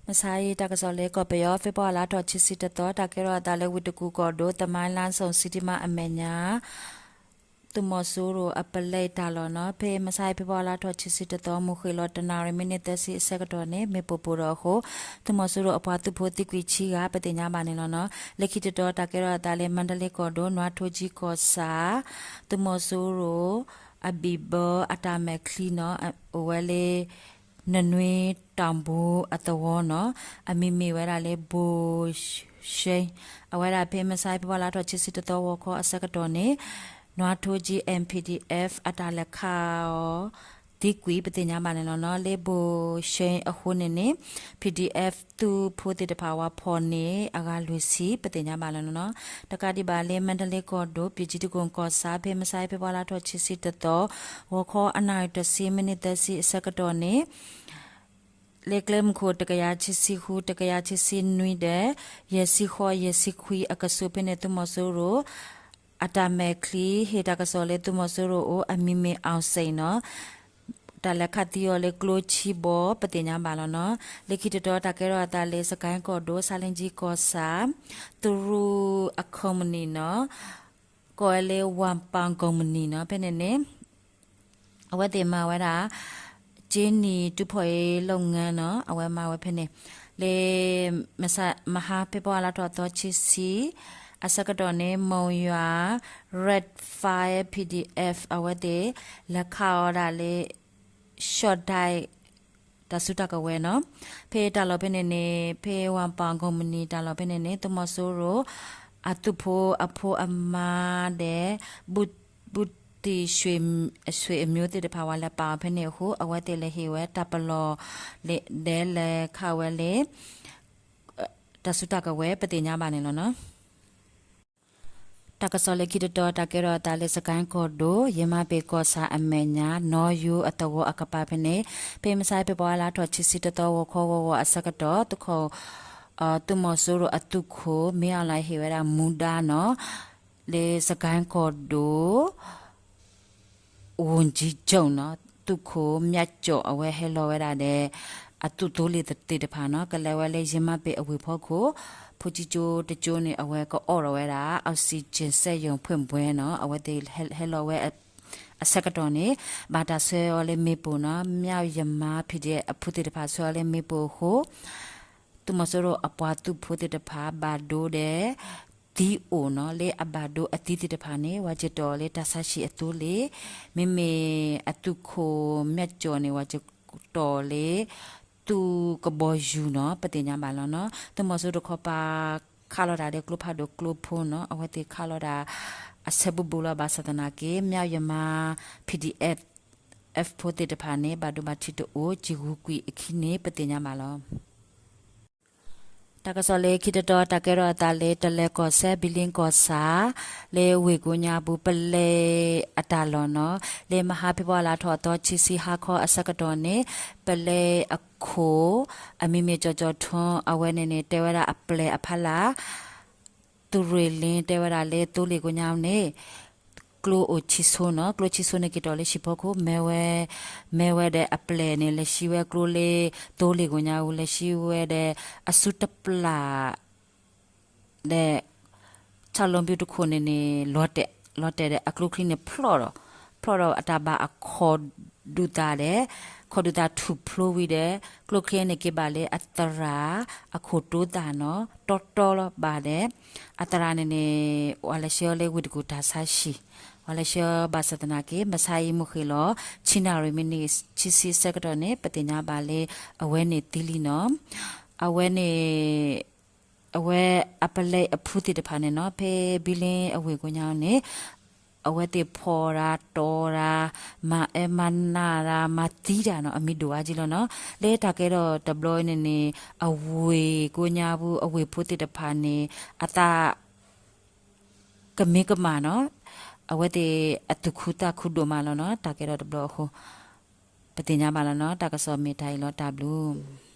မဆါအံၤ တၢ်ကစီၣ်လၢကီၢ်ပယီၤ ဖ့ၤဘြူၤအါလါထီၣ်ခံဆံတသီ တၢ်ကဲထီၣ်အသးလၢဝ့ၢ်တကူၣ်ကီၢ်ဒိၣ် သမိုင်းလမ်းဆုံ စံးတံမါအမဲာ်ညါ သုးမီၤစိရိၤအပလဲတၢ်လီၢ်နီၤ ဖဲမဆါအံၤ ဖ့ၤဘြူၤအါလါထီၣ်ခံဆံတသီ မုၢ်ဃ့ၢ်လီၤတနၣ်ရံၣ်မံးနံးသၢဆံအဆၢကတီၢ်န့ၣ် မ့ၣ်ပိၢ်ပိၢ်ထီၣ်အဃိ သုးမီၤစိရိၤအပှၤသုးဖိသံကွံာ်ဆံဂၤ ပသ့ၣ်ညါဘၣ်န့ၣ်လီၤနီၤ. လၢခံတတီၤ တၢ်ကဲထီၣ်အသးလၢ မါတလ့ကီၢ်ဒိၣ် နွါထိကၠံကီၢ်ဆၣ် သုးမီၤစိရိၤ အဘံၣ်ဘၢအတၢ်မဲာ်ချံနီၤ အိၣ်ဝဲလၢ နနွံတၢ်ဘိအသဝီနီၤ အမံၤမ့ၢ်ဝဲဒၣ်လၢ ဘိၣ်ရှ့ အဝဲဒၣ်ဖဲမဆါအံၤ ဖ့ၤဘြူၤအါလါထီၣ်ခံဆံတသီ ဂီၤခီအဆၢကတီၢ်န့ၣ် နွါထိကၠံ M P D F အတၢ်လဲၤခးအီၤ သံကွံာ် ပသ့ၣ်ညါဘၣ်န့ၣ်လီၤနီၤ. လၢဘိၣ်ရှ့အဃိန့ၣ်န့ၣ် P D F သုးဖိသ့ၣ်တဖၣ်ဝဲဖီၣ်န့ၢ်အဂၤလွံၢ်ဆံ ပသ့ၣ်ညါဘၣ်လီၤနီၤ. တကးဒံးဘၣ်လၢ မါတလ့ကီၢ်ဒိၣ် ပၠ့ၣ်ကၠံတကူၣ်ကီၢ်ဆၣ် ဖဲမဆါအံၤ ဖ့ၤဘြူၤအါလါထီၣ်ခံဆံတသီ ဂီၤခီအနၣ်ရံၣ်တဆံ မံးနံးသၢဆံအဆၢကတီၢ်န့ၣ် လၢကျဲမုၢ်ခိၣ် တကယၤခံဆံဃု တကယၤခံဆံနွံဒီး ယဲၢ်ဆံဃိး ယဲၢ်ဆံခွံအကဆူးဖဲန့ၣ် သုးမီၤစိရိၤ အတၢ်မဲာ်ချံ ဟ့ၣ်တၢ်ကစီၣ်လၢသုးမီၤစိရိၤအိၣ် အမံၤမ့ၢ်အီၣ်စ့ၣ်နီၤ တၢ်လဲၤခးသံအီၤလၢကျိဆံဘီ ပသ့ၣ်ညါဘၣ်လီၤနီၤ. လၢခံတတီၤ တၢ်ကဲထီၣ်အသးလၢ စကဲၣ်ကီၢ်ဒိၣ် ဆါလ့ကၠံကီၢ်ဆၣ် တရူးအcompanyနီၤ ကိးဝဲလၢ ဝၣ်ပၣ်companyနီၤ ဖဲန့ၣ်န့ၣ် အဝဲသ့ၣ်မၤဝဲဒၣ် ကြေးနီတူးဖော်ရေးလုပ်ငန်းနီၤ အဝဲမၤဝဲဖဲန့ၣ် လၢ မဟါဖ့ၤဘြူၤအါလါထီၣ်သီခံဆံ အဆၢကတီၢ်န့ၣ် မိၢ်ယွၤ Red Fire P D F အဝဲသ့ၣ် လဲၤခးအီၤဒၣ်လၢ ရှီၣ်ဒၣ် တၢ်စုတၢ်ကဝဲၤနီၤ ဖဲတၢ်လီၢ်ဖဲန့ၣ်န့ၣ် ဖဲဝၣ်ပၣ်companyတၢ်လီၢ်ဖဲန့ၣ်န့ၣ် သုးမီၤစိရိၤ အသုးဖိအဖိအမါဒီး ဘူးတံၢ်ဆွေမျိုးသ့ၣ်တဖၣ် ဝဲလဲၤပာ်အီၤဖဲန့ၣ်အဃိ အဝဲသ့ၣ်လဲၤဟ့ၣ်ဝဲတၢ်ပလီၢ် ဒီးလဲၤခးဝဲလၢ တၢ်စုတၢ်ကဝဲၤ ပသ့ၣ်ညါဘၣ်န့ၣ်လီၤနီၤ. တၢ်ကစီၣ်လၢခံတတီၤ တၢ်ကဲထီၣ်အသးလၢ စကဲၣ်ကီၢ်ဒိၣ် ယမါပ့ၤကီၢ်ဆၣ်အမဲာ်ညါ နီယူအသဝီအကပၤဖဲန့ၣ် ဖဲမဆါဖ့ၤဘြူၤအါလါထီၣ်ခံဆံတသီ ဂီၤခီဂီၤဂီၤအဆၢကတီၢ် သုးခိၣ် သုးမီၤစိရိၤအသုးခိၣ် မ့ၢ်အီၣ်လၢဟ့ၣ်ဝဲဒၣ် မူဒါနီၤ လၢစကဲၣ်ကီၢ်ဒိၣ် ဝန်ကြီးချုပ်နီၤ သုးခိၣ် မြတ်ကျော် အဝဲဟဲလီၤဝဲဒၣ်ဒီး အသုးသိလ့ၣ်သ့ၣ်တဖၣ်နီၤ ကလဲၤဝဲလၢယမါပ့ၤအဝ့ၢ်ဖီခိၣ် ဖိကၠံကၠိတကၠိန့ၣ် အဝဲကအိးထီၣ်ဝဲဒၣ် oxygen စက်ရုံဖွင့်ပွဲနီၤ အဝဲသ့ၣ်ဟဲလီၤဝဲ အဆၢကတီၢ်န့ၣ် ဘၣ်တၢ်ဆှၢအီၤလၢမ့ၣ်ပိၢ်နီၤ မၠၣ်ယမါ P D F အဖုသ့ၣ်တဖၣ်ဆှၢအီၤလၢမ့ၣ်ပိၢ်အဃိ သုးမီၤစိရိၤအပှၤသုးဖိသ့ၣ်တဖၣ် ဘၣ်ဒိဒီး သံအိၣ်နီၤ လၢအဘၣ်ဒိအသံသ့ၣ်တဖၣ်န့ၣ် ဝဲကတီၢ်လၢတၢ်ဆါဟံၣ်အသိလ့ၣ် မ့မ့ၢ်အသုးခိၣ် မြတ်ကျော် န့ၣ် ဝဲကတီၢ်လၢ သုးကဘီယူၤနီၤ ပသ့ၣ်ညါဘၣ်လီၤနီၤ သုးမီၤစိရိၤတခီပၤ ခးလီၤတၢ်ဒီးကျိဖးဒိၣ်ကျိဖိနီၤ အဝဲသ့ၣ်ခးလီၤတၢ် အဆၢဘူးဘူးလီၤ ဘၣ်ဆၣ်သနာ်က့ မၠၣ်ယမါ P D F F ဖိသ့ၣ်တဖၣ်န့ၣ် ဘၣ်ဒိဘၣ်ထံးတအိၣ် စံၣ်ဂူၤကွံာ်အခံန့ၣ် ပသ့ၣ်ညါဘၣ်လီၤ. တၢ်ကစီၣ်လၢခံတတီၤ တၢ်ကဲထီၣ်အသးလၢ တလၢၤကီၢ်စဲၣ် ဘံလ့ကီၢ်ဆၣ် လၢဝ့ၢ်ကိးညါပူၤ ပလဲအတၢ်လီၢ်နီၤ လၢမဟါဖ့ၤဘြူၤအါလါထီၣ်အသီခံဆံဟါခီအဆၢကတီၢ်န့ၣ် ပလဲအခိၣ် အမံၤမ့ၢ်ကၠီၤကၠီၤထွန်း အဝဲန့ၣ်န့ၣ် တဲဝဲဒၣ်အပျဲၢ်အဖီလာ် သုးရ့ၣ်လ့ တဲဝဲဒၣ်လၢသိလ့ၣ်ကိးညါန့ၣ် ကျိအိၣ်ဆံဆိနီၤ ကျိဆံဆိန့ၣ်က့ၤတီၢ်လၢဟံၣ်ဖီခိၣ် မ့ၢ်ဝဲ မ့ၢ်ဝဲဒီးအပျဲၢ်န့ၣ် လဲၤဆံဝဲကျိလၢသိလ့ၣ်ကိးညါအူ လဲၤဆံဝဲဒီးအစုတပျၢ် ဒီး ဆီၣ်လီၤဘုတခိၣ်န့ၣ်န့ၣ် လီၤတဲာ် လီၤတဲာ်ဒီးအကျိချံန့ၣ်ဖျီၣ်ဒီး ဖျီၣ်ဒီးအတၢ်ဘၣ်အခီၣ်ဒုးသးဒီး ခီၣ်ဒုးသးထူၣ်ဖျိဝံၤဒီး ကျိချံန့ၣ်က့ၤဘၣ်လၢအသရၣ် အခိၣ်တိသးနီၤ တီတီလီၤဘၣ်ဒီး အသရၣ်န့ၣ်န့ၣ် ပှၤလဲၤဆှၢအီၤလၢဝ့ၢ်တကူၣ်တၢ်ဆါဟံၣ် ပှၤလဲၤဆှၢဘၣ်ဆၣ်သနာ်က့ မဆါအံၤမုၢ်ဃ့ၢ်လီၤ ဆံနၣ်ရံၣ်မံးနံးခံဆံအဆၢကတီၢ်န့ၣ် ပသ့ၣ်ညါဘၣ်လၢ အဝဲန့ၣ်သံလံနီၤ အဝဲန့ၣ် အဝဲအပလဲအဖုသ့ၣ်တဖၣ်န့ၣ်နီၤ ဖဲဘံလ့အဝ့ၢ်ကိးညါန့ၣ် အဝဲသ့ၣ်ဖီၣ်တၢ်တီၢ်တၢ် မၤအၢမၤနးတၢ် မၤသံတၢ်နီၤ အမံၤဒိၣ်အါက့လီၤနီၤ လၢတၢ်ကဲထီၣ်တဘျီအံၤန့ၣ်န့ၣ် အဝ့ၢ်ကိးညါပူၤ အဝ့ၢ်ဖိသ့ၣ်တဖၣ်န့ၣ် အသး ကမ့ၢ်ကမၣ်နီၤ အဝဲသ့ၣ်အသူၣ်ခုသးခုဒိၣ်မးလီၤနီၤ တၢ်ကဲထီၣ်တဘျီအဃိ ပသ့ၣ်ညါဘၣ်လီၤနီၤ တၢ်ကစီၣ်မ့ၢ်တၢ်အံၤလီၤ တၢ်ဘျုး